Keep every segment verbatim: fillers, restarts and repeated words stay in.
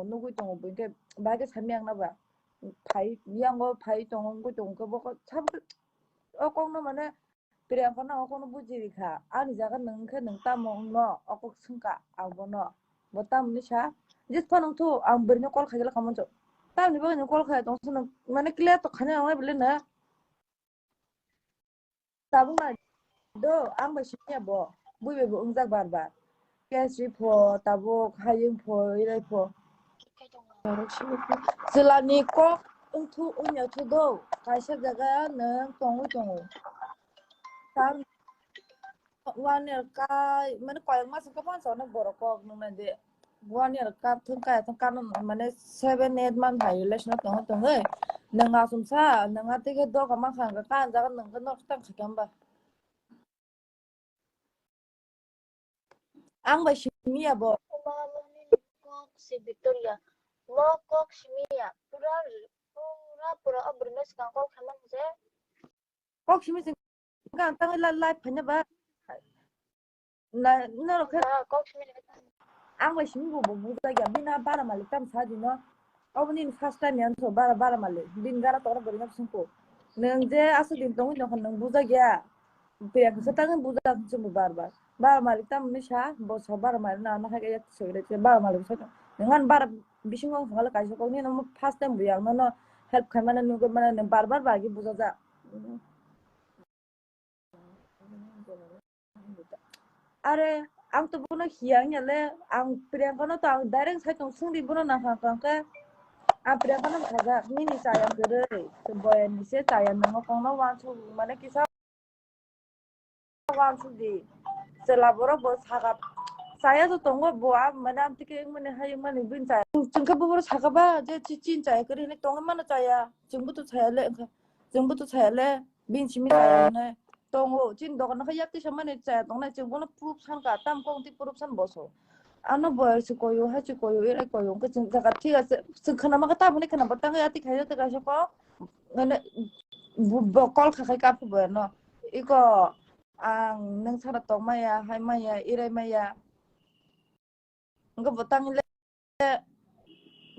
nugwi tongo, bo hinkhe bahai khe sami ang na ba. Phai, yango phai tongo, wngwi tongo, khe bo kok, sabo khe, o kokno mane, Priyanka no o kokno buji rikha. Ani jaga nwng khe nwng tamo wngno, o kok swngkha ang bono. Bo tamoni sa, jis phano wngthu, ang bwrwino call khaikhe khamon chok. Tamoni bagwi nwng call khai tong, mane clear to khaina nangnai bwle na. Tabuk na do, ang bai simi ya bo. Bui bai bo wngjak bar bar. Kesri pho, tabuk hayung pho, irai pho. Chwla ni kok wngthu wngya thu do. Kaisa jaga nwng tongwi tongo. Tam one year kai, mane koyang mas wngkha phano borok kok nung nai de. One year kap thung kaya thung kano mane seven eight month hai relation o tongo tongwi. Nang asum sa, nang ati khe doga ma khang ka kan jaga nang khe nok tang kha kamba. Ang bai simi ya bo. Uma mani kok si Victoria. Mo kok simi ya. Pura, pura, pura o bwrwino swkang kok khaimani je. Kok simi sing kang tang la live phanya ba. Na, norok khe ang bai simi bo bo bujak ya, bini bara malik tam sa di no. Obo nini first time ya, so bara, bara malik. Bini gara tora bwrwi no sungko. Nwng je aswk din tongwi tongkha nwng bujak ya. Priya khe tang bujak sung bo bar bar. Bara malik tam ni sa, bo sa bara malik na, na hai ya sogre bara malik sa. Nwng an bara bising wng sung kaisa kok nini first time bo yang no, no help khai mane nugwi mane bar bar ba gi bujak ja. Are, ang to bono hiya wngya le, ang Priyanka no to ang direct sai tong sungdi bono nang kha kha khe, ang Priyanka no khaijak, nini chaya kwrwi, boyan ni se chaya nwngo kong no wansuk mane kisa wansuk di, chwla borok bo saka chaya to tongo bo, a mane amtwi khe wngmani hai wngmani bini chaya, chwng khe bo bono saka ba je chi-, chini chaya kwrwi hinwi tongwi mano chaya, chwngbo to chaya le wngkha, chwngbo to chaya le. Bini simi chaya hwnwi tongo. Chini dokan o khe yak tisa mani chaya tongnai, chwng bono proof san kha, tamo kok twi proof san boso. Ano boyar se koyo, hai se koyo, erai koyo, hwnkhe chwng jaga thik ase, chwng khwnama khe tamo hwnwi khwnama tangwi ati khaijak twi kaisa kok, mane, bo, bo call kha khai kap khe boyar no. Iko ang nwng sana tong maya, hai maya, erai maya. Hwnkhe bo tangwi le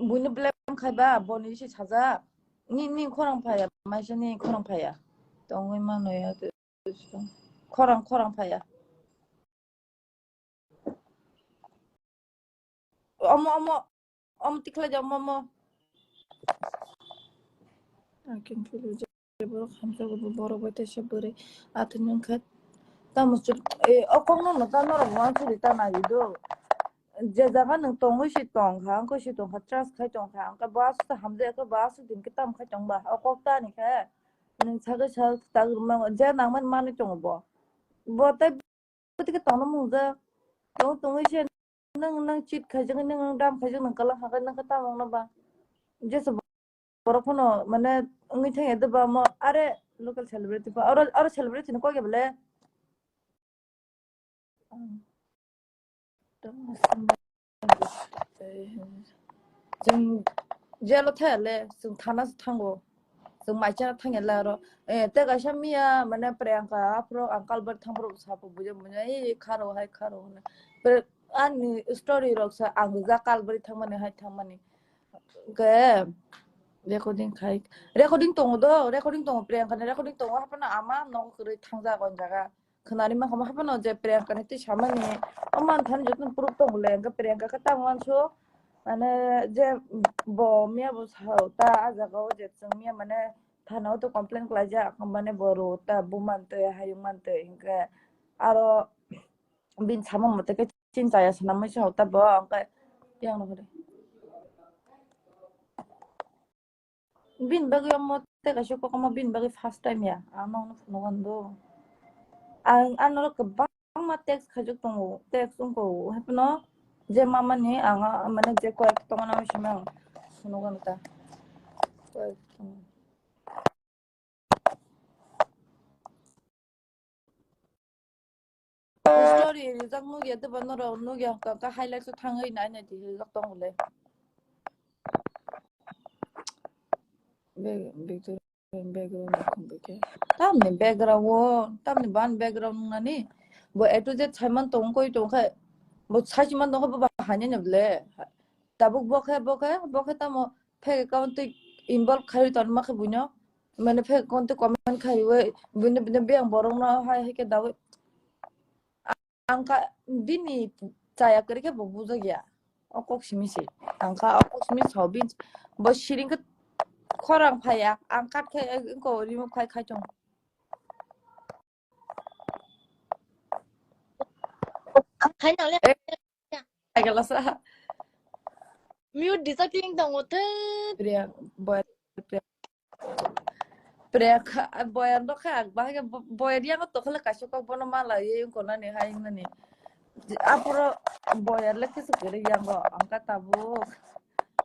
buino blame khaiba, boni se sajak. Ni, ni khorang phaya, maisa ni khorang phaya. Tongwi mano ya, khorang, khorang phaya. Omo, omo, omo tikhlai ja, omo, omo. Akin phuru je borok hamjago bo borok bai teisa bwrwi atwini wngkha. Tamo chwng, e, o kokno no ta norok wansuri ta naiwi do. Je jaga nwng tongwi se tongkha, wngkha se tongkha, trust khai tongkha, wngkha bo aswk ta hamjak khe bo aswk din khe tamo khai tongba. O kok ta ni khe nwng sagwi sa ta rwma je nangmani manwi tongo bo. Bo tei Bwtwi khe tongna mung jak. Tong tongwi se nwng, nwng cheat khaijak, nwng, nwng dam khaijak, nwng kwlwng kha khe nwng khe tamo wngna ba. Jesa borok phano mane wngwi thangya de ba mo are local celebrity pha. Oro, oro celebrity ni kok ya bole. Chwng jail o thaya le, chwng thana se thango. Chwng mai chana thangya le aro. Eh, tei kaisa miya, mane, Priyanka, aphuru ang Kalbari thang phuru sapo bujo, bujo, "Ei, kharo hai, kharo," hwnwi. Pre-, ani story rok sa, ang rijak Kalbari thangmani, hai thangmani. Ke, recording khai, recording tongo do, recording tongo, Priyanka ni recording tongo, haphano ama nogo kwrwi thangjak o jaga. Khwnani mankha, haphano je Priyanka ni twi samani, o manthani joto proof tongo le, hwnkhe Priyanka khe tamo wansuk, mane, je bo miya bo sao ta, a jaga o je chwng miya, mane, thana o to complain khlaijak, mane, bo rw ta, bumantwi, hayung mantwi, hwnkhe aro bini samung mote khe chini chaya swnamwi sao ta bo, hwnkhe yang no hwrwi. Bini bagwi omo tei kaisa kokomma bini bagwi first time ya, ang nokno phunukgo do. Ang, ang norok kwbangma text khaijak tongo, text wngkha, haphano je mamani ang, mane, je koi tongmani simi ang phunukgo ta. Koi tong- Story rijak nukya, tei bo norok nukya, hwnkha hwnkha highlights o thangwi nai nai di rijak tongo le. Be-, Victoria background rok wngkha khe. Tamni background o, tamni ban background wngnani? Bo A to Z saiman tong koi tong khe, bo saichima tong khe bo ba hainani bole. Tabuk bo khe, bo khe, bo khe tamo fake account twi involve khai ton ma khe buino. Mane fake account twi comment khai we buino, buino biyang borok no hai hai khe dawi. Ang kha bini chaya kwrwi khe bo bujak ya. O kok simi se. Ang kha o kok simi sao bin bo siring khe khorang phaya. Ang kat khe ko remove khai khai tong. Hai nang le. Eh, hai gala sa. Mute disappearing tongo te. Priya, boy, Priya. Priya kha, boy ang dokha, bahai khe bo-, boy yang to khala kaisa kok bono mala ye yung konani hai nani. Apuro boy le kisa kere yang go, ang ka tabuk.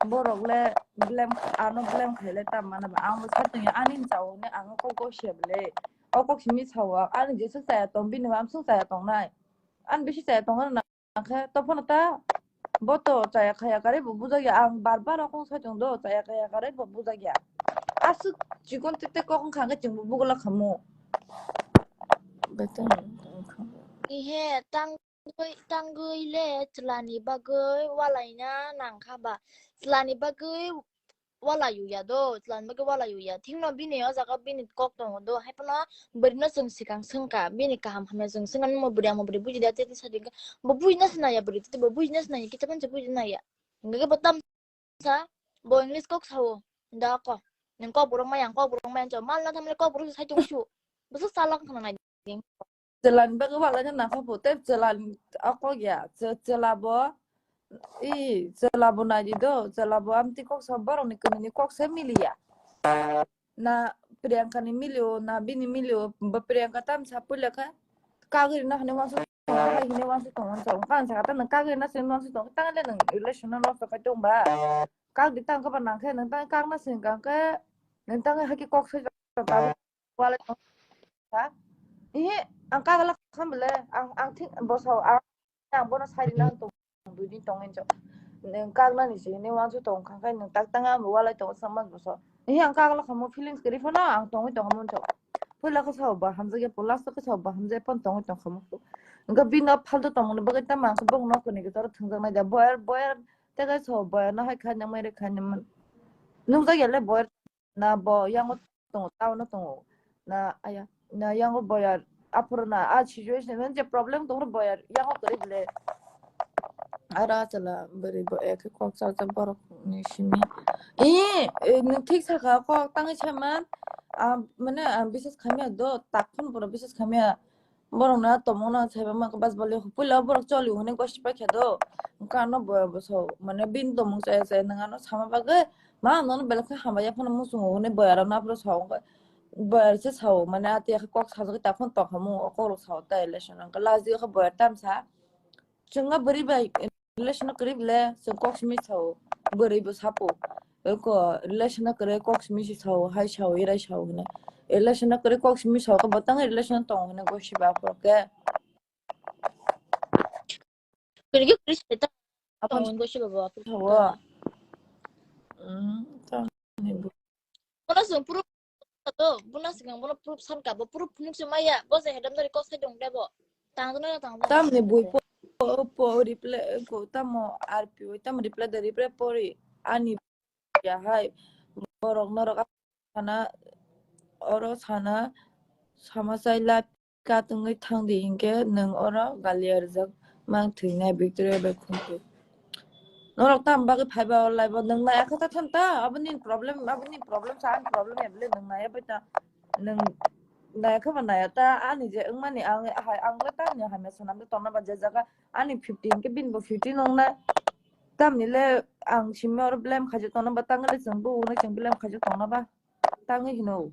Borok le blame, ano blame khai le tam mana ba. Ang bo sa tong ani chao ne ang kok go se ble. O kok simi sao, ani je sa saya tong bini mam sung saya tong nai. An bisi chaya tongo na khe to phano ta bo to chaya khaya karwi bo bujak ya. Ang bar bar rok wng sai tong do, chaya khaya karwi bo bujak ya. Aswk chikon tete kok wng kha khe chwng bo bugula khamu. Ihe tangwi tangwi le chwlani bagwi walaina nang kha ba, chwlani bagwi wala yuya do, chwlani bagwi wala yuya. Thikno bini o jaga bini kok tongo do, hai phano bwrwi no chwng swkang swngkha, bini kaham hamya chwng swngkha, nungmo bwrwi amo bwrwi buji da, tei sadi bo buji na sinaya bwrwi, tei bo buji na sinaya, kisa pansa buji naya. Hingke bo tam sa, bo English kok sao, da ko, nung kok borok maya, ang kok borok maya, mal na thamle kok borok sai tong su, bo sa salak khana nai. Chwlani bagwi walaina nangkha bo tei chwla o kok ya. Chw-, chwla bo, i, chwla bo naidi do, chwla bo amtwi kok sa borokni kwnwini kok se miliya. Na Priyanka ni milio, na bini milio, bo Priyanka tam sa puila kha kagri na hwnwi uansuk tongo, hai hwnwi uansuk tongo, uansuk tongo. Wngkha ang sakha ta nwng kagri na se uansuk tongo, tang le nwng relation no lost khai tong ba. Kagri tang kha ba nang khe nwng tang kagna se wngkha khe nwng tang hai khe kok sai walai tong kha. Ihi, ang kagala kha bole, ang, ang thik boso, ang, ang bono sai rina tong, dui din tong hinjo. Nwng kagnani se hinwi uansuk tong kha, khai nwng tak tang ang walai tong sa man boso. Ihi, ang kagala kha mo feelings kwrwi phano ang tongwi tong mon tong. Puila khe sao ba hamjak ya, last khe sao ba hamjak ya, phano tongwi tong kha mo. Wngkha bini o phalto tongmani bagwi tamo ang khe bokno nokni gitaro thwngjak nai da. Boyar, boyar tei khe sao boyar no hai kha nang mai re kha nang man. Nukjak ya le boyar. Na bo yango tongo, town o tongo. Na aya, na yango boyar, aphuru na a situation men je problem tongo boyar, yango kwrwi bole. Aro achala bwrwi bo ekhe kok chajak borok ni simi. Ee, ee, nwng thik sakha kok tangwi saman, ah, mane, ah, bises khamya do, tak phano borok bises khamya. Borok no tongmung no saiba ma bas bali puila borok choli hwnwi gosi paikha do. Wngkha ano bo, bo sao mane bini tongmung chaya chaya nwng ano sama bagwi ma ano belai khe hambai ya phano muchungo hwnwi boyar ano aphuru sao wngkha. Boyar se sao mane ati khe kok sajagwi ta phano tongkha mung o kok rok sao tai lesson wngkha last o khe boyar tamsa. Chwngno bwrwi bai relation no kwrwi bole chwng kok simi sao, bwrwi bo sapo. Eko relation no kwrwi kok simi se sao, hai sao, erai sao hwnwi. Relation no kwrwi kok simi sao, khe bo tang relation no tongo hwnwi gosi ba aphuru khe. Kwrwi khe kwrwi sai ta. Aphuru tongo gosi ba bo aphuru sao. Mm, tang ni bo. Bono chwng proof to, bono swkang bono proof san ka, bo proof phunuk se maya, bo se hedam dari kok sai dong de bo. Tang dona tang dona. Tamni bui po, po, po reply ko tamo R P O tamo reply de reply pori ani ya hai borok norok sana oro sana sama sai la ka tungwi thang di hinkhe nwng oro gali arjak mang thwinai Victoria bai khuntu. Norok tam bagwi phaiba o live o nwng nai akha ta tham ta aboni problem, aboni problem sa ani problem ya bele nwng nai bai ta nwng nai kha ba nai ta ani je wngmani ang hai ang le ta ni hamya sanam de tongna ba je jaga ani fifteen ke bin bo fifteen wng nai tamni le ang simi oro blame khaijak tongna ba tang le chwng bo wng nai chwng blame khaijak tongna ba tangwi hino.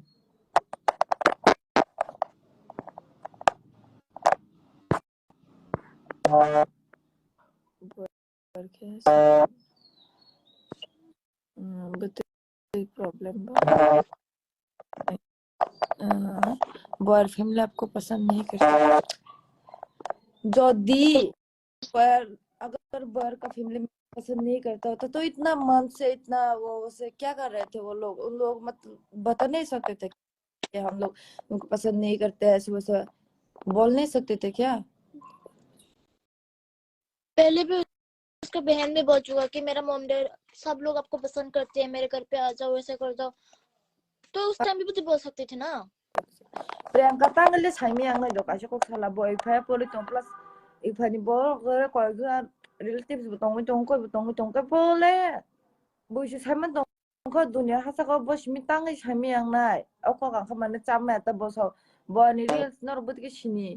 Buar khe bwtwi problem ba. Buar family apko pasand nahi karta. Jodi buar, agar buar ka family member pasand nahi karta hota to itna man se itna wo se kya kar rahe the wo log? Wo log matlab bata nahi sakte the ki hum log unko pasand nahi karte, aise waise bol nahi sakte the kya? Pehle bhi उसके बहन भी बोल चुका कि मेरा mom dad सब लोग आपको पसंद करते हैं, मेरे घर पे आ जाओ, ऐसे कर दो। तो उस टाइम भी तो बोल सकते थे ना। Priyanka tangli saimi ang nai do kaisa kok sala bo iphai poli tong plus iphani bo gore koi gua relatives bo tongwi tong koi bo tongwi tong khe pole bo isi saiman tong kho dunia hasa kok bo simi tangwi saimi ang nai o kok ang kha mane chamai ta bo so bo ani reels nor bo tike sini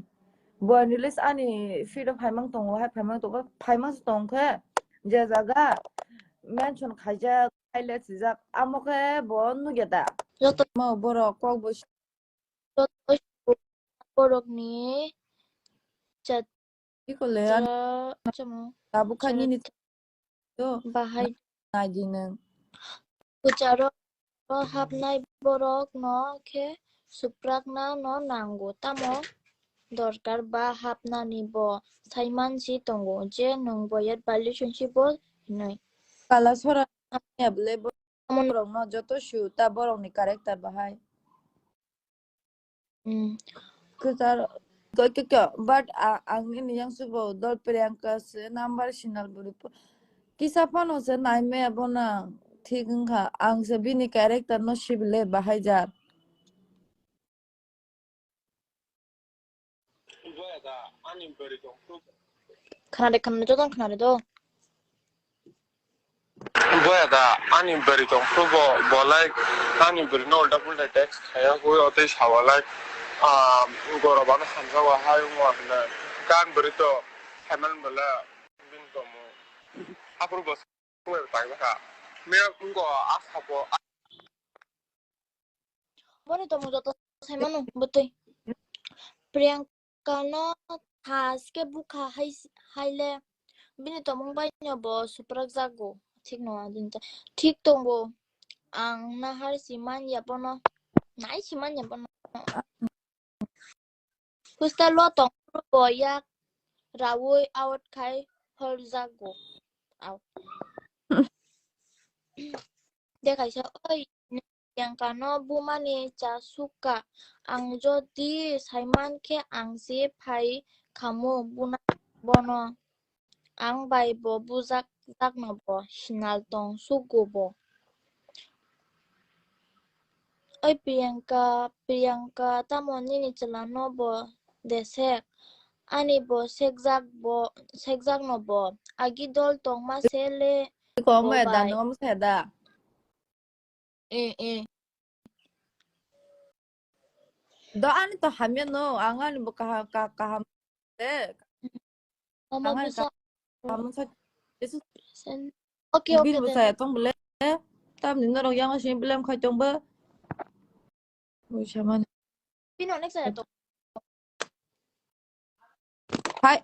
bo ani reels ani feed o phaimang tongo hai phaimang tongo phaimang se tong khe je jaga mention khaijak highlight swijak amo khe bo nugya da. Joto Mo borok kok bo joto borokni Ikole chatra chamo tabuk kha nini do bahai nai di nang. Kucharo hapnai borok no khe suprakna no nango, tamo dorkar ba hapnani bo saiman si tongo je nwng boyar relationship bo hinwi. Kala sora ya bole Amon borok no joto su ta borok ni character bahai. Hmm. Kwchar kyo kyo kyo but a- ang nini yang subo dol Priyanka se number sinal buri po- kisa phano se nai me bo na thik wngkha ang se bini character no sibile bahai jar. Khana de khana joto khana de do. Boya da ani bwrwi tong phuru bo, bo like ani bwrwi no ulta pulta text khaya hui otwi sawa like, ah, gorob ano hamjago hai wngma hinwi kan bwrwi to saiman bwle bini tomung aphuru bo sumai bo tang jakha. Miya wngkha a sabo. Boni tomung joto saimano bwtwi. Priyanka no thaske bukha hai haile bini tomung bai no bo suprak jago. Thik no adin ta. Thik tongo. Ang nahar si man ya bono. Nai si man ya bono. Hostel o tong bo yak rawi out khai hor jago. Au. De kaisa oi Priyanka no bumani cha sukha ang jodi saiman khe ang se phai khamu buna bono ang bai bo bujak jakno bo sinal tong sugo bo. Oi Priyanka, Priyanka tamo nini chwla no bo desek ani bo sekjak bo sekjak no bo agi dol tongma se le Ko bo mo da bai. No mo se da. Eh eh. Do ani to hamya no ang ani bo kaham kaham de. Mama Ang ani busa. Kaham sa. Yesu Sen. Okay okay. Bin bo saya tong bele. Tam ni norok yang sini belem khai tong ba. Ui saman. Pino next saya to. Hai.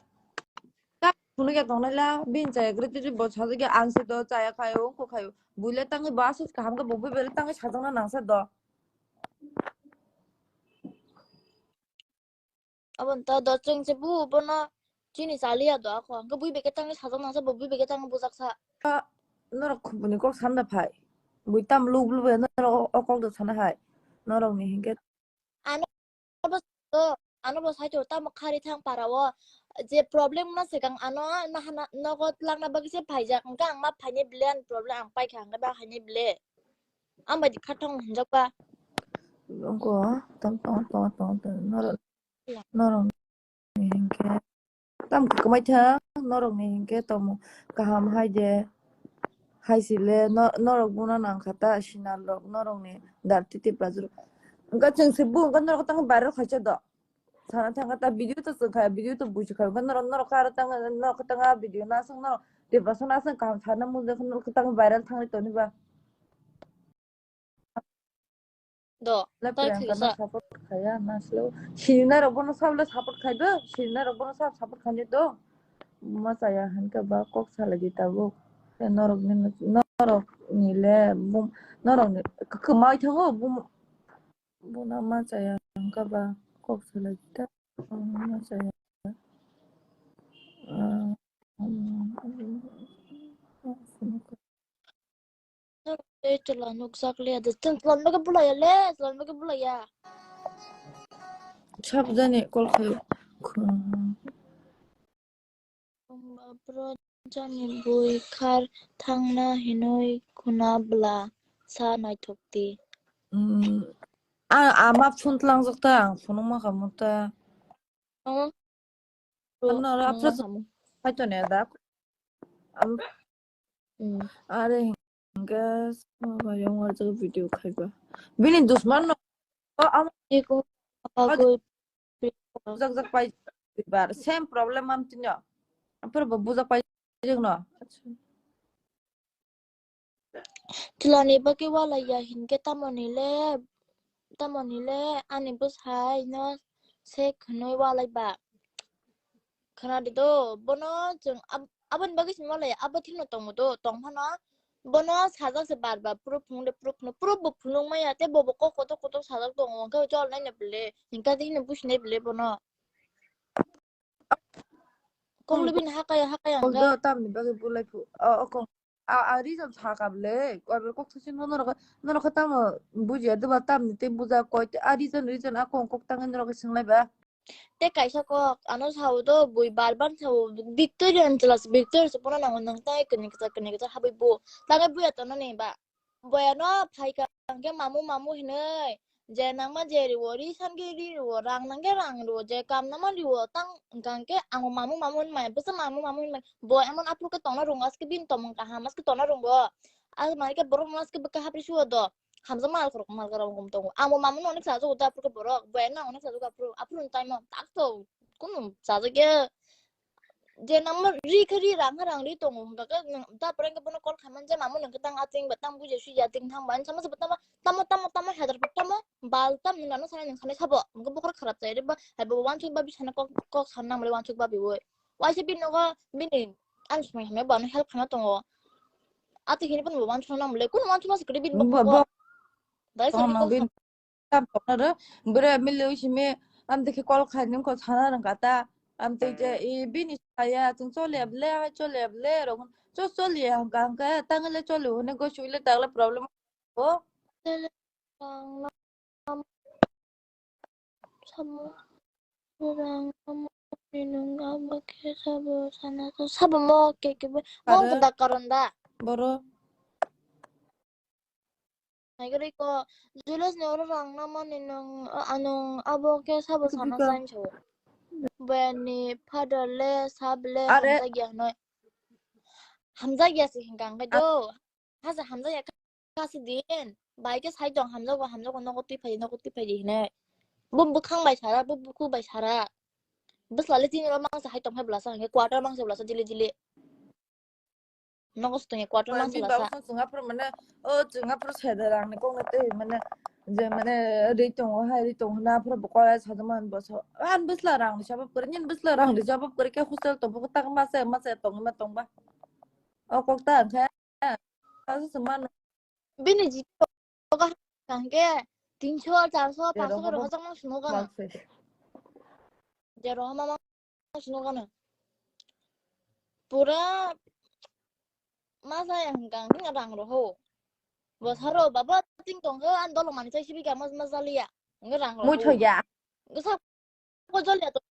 Ta phunu ya tong la bin saya gre ti bo sa ge ang se do saya khai o ko khai. Buile tangi ba sus kaham ka bo bele tangi sa jong na nang sa do. Abon ta do cheng se bu bono chini chaliya do ako. Ang bui beke tangi sa jong nang sa bo bui beke tangi bujak sa. Norok khubuni kok sanda phai. Bui tam lub lub norok o kok do sana hai. Norok ni hinke. Ano bo to ano bo sai to tamo khari thang para o je problem na se kang ano na hana nogo lang na bagise phaijak ang kang ma phaine bile an problem ang pai kha ang ba haine bile. Ang bai di kha thang hinjak ba. Ko tam tam tam tam tam norok norok ni hinke tam kwmai tha norok ni hinke tamo kaham hai de hai sile norok buna nang kha ta sinal rok norok ni dar titi pajru. Engka cheng se bu engka norok tang viral khaisa do. Sana thangkha ta video to chwngkha video to buisikha norok norok kha tang norok tang video na song norok depression asong kaham sana mujung norok tang viral thangwi toni ba. Do, La tai Priyanka no khisa. Support khaya naslo. Sirina rok bono sabla support khaibo. Sirina rok bono sab support khani do. Ma chaya hanka ba kok salagi tabuk. Norok ni norok ni le bum norok ni kwmai thango bum buna ma chaya hanka ba kok salagi ta. Ma chaya. Ah, Tei chwla nukjak le de chwla nugwi bulai ya le chwla nugwi bulai ya. Sab jani call khayo. Bro, Jani bui khar thangna hinoi khuna bla sa naithok di. Mm, a ama phone tlangjak ta, ang phone ma khamu ta. Oh. Ano ra Nang apra ma khamu. Khaito ne da. Am Mm. Are hingke sama bayong warjak video khaiba. Bini dusman no. O ama Iko o agoi. Bujak jak pai bar. Same problem am tinyo. Apra bo bujak pai jak no. Chwlani bagwi walaiya hinkhe tamoni le tamoni le ani bwsai no sek hwnwi walaiba. Khwnadi do, bono chwng ab-, aboni bagwi se walaiya, abo thikno tongo do, tong phano bono sajak se bar bar, proof phunuk de proof phunuk, proof bo phunuk maya, tei bo bo kok kotor kotor sajak tongo, hwnkhe chol naina bwle, hinkhe hino businai bwle bono. Koklo bini hakaya hakaya hwnkhe. Tamni bagwi bulai phu. O, o, kok. A, a, reason sakha bwle. Kok sisi no norok, norok tamo bujiya diba tamni tei buja koi tei a reason, reason a kok kok tangwi norok swnglaibha. Tei kaisa kok ano sao do bui bar bar sao Victoria ni chwla se Victoria se pono nango nang tai kini kisa kini kisa habwi bu. Tangwi buya tono ni ba. Boyano phaikha hwnkhe mamu mamu hinwi je nangma je riwo ri sankhe ri riwo rang nangkhe rang riwo je kam nangma riwo tang hwnkha hwnkhe ang mamu mamu hinmai bwsa mamu mamu hinmai bo emon aphuru khe tongna rwngo aske bini tongmung kaham aske tongna rwngo. Ang mankhe borok no aske bwkha hapri suo do hamjakma alkhorok malkhorok tongo ang bo mamu no onek sajago do aphuru khe borok boyano onek sajago aphuru aphuru ni time o tak to kunu sajakya. Je nangma ri khe ri rang khe rang ri tongo hwnkha khe nwng ta pore khe bono call khaimani je mamu nwng khe tang ating ba tang buji suya ting thang ba ani sama se tamo tamo tamo tamo hedar tamo bal tam nwng ano sanai nwng sanai sabo hwnkhe bokhorok kharap chai ri ba hai bo wansuk ba bisana kok kok san nang bole wansuk ba biwi waisa bini nogo bini ani samai hamya bo ano help khaina tongo. Ati hini bono bo wansuk nang bole kunu wansuk ma se kwrwi bini bokhorok dai sa kok tam tokna ro bwrwi mili wi simi amtwi khe call khai nung kho sana rwngkha ta amtwi je i bini saya chwng choliya bwle hai choliya bwle rok cho choliya hwnkha hwnkhe tangwi le choli hwnwi gosui le takle problem o. Rang samo rang samo nung abo khe sabo sana to sabo mo ke ke mo da karon da. Boro. Naigari ko Julius ni oro rang namani nung anung abo khe sabo sana sancho. Bani father le sab le hamjagya noi. Hamjagya si hingkang kai do. Hasa hamjagya kasi din. Bai khe sai tong hamjago hamjago nogo twi phai nogo twi phai di hinai. Bo bwkhang bai sara bo bukhu bai sara. Bwsla le tini ro mangsa hai tong phai bwlasa hingke quarter mangsa bwlasa dili dili. Nogo sutong ya quarter mangsa bwlasa. Chwng aphuru mane o chwng aphuru sede rang ni kok na tei mane je mane ri tongo hai ri tongo na aphuru bo kok sajak man bo so an bwsla rang ni sabab kwrwi nini bwsla rang ni sabab kwrwi khe hostel tong bo tak masa masa tong ma tong ba. O kok ta hwnkhe. Kaisa se mano. Bini jito hwnkhe tinso, charso, paanso khe rohorjakma suno gana. Je rohorma suno gana. Pura masa yang gang hing rang roho. Bosaro baba ting tongkhe an dolo mani chai sibi kama masa liya. Hwnkhe rang roho. Muithoya. Gasa ko joliya to.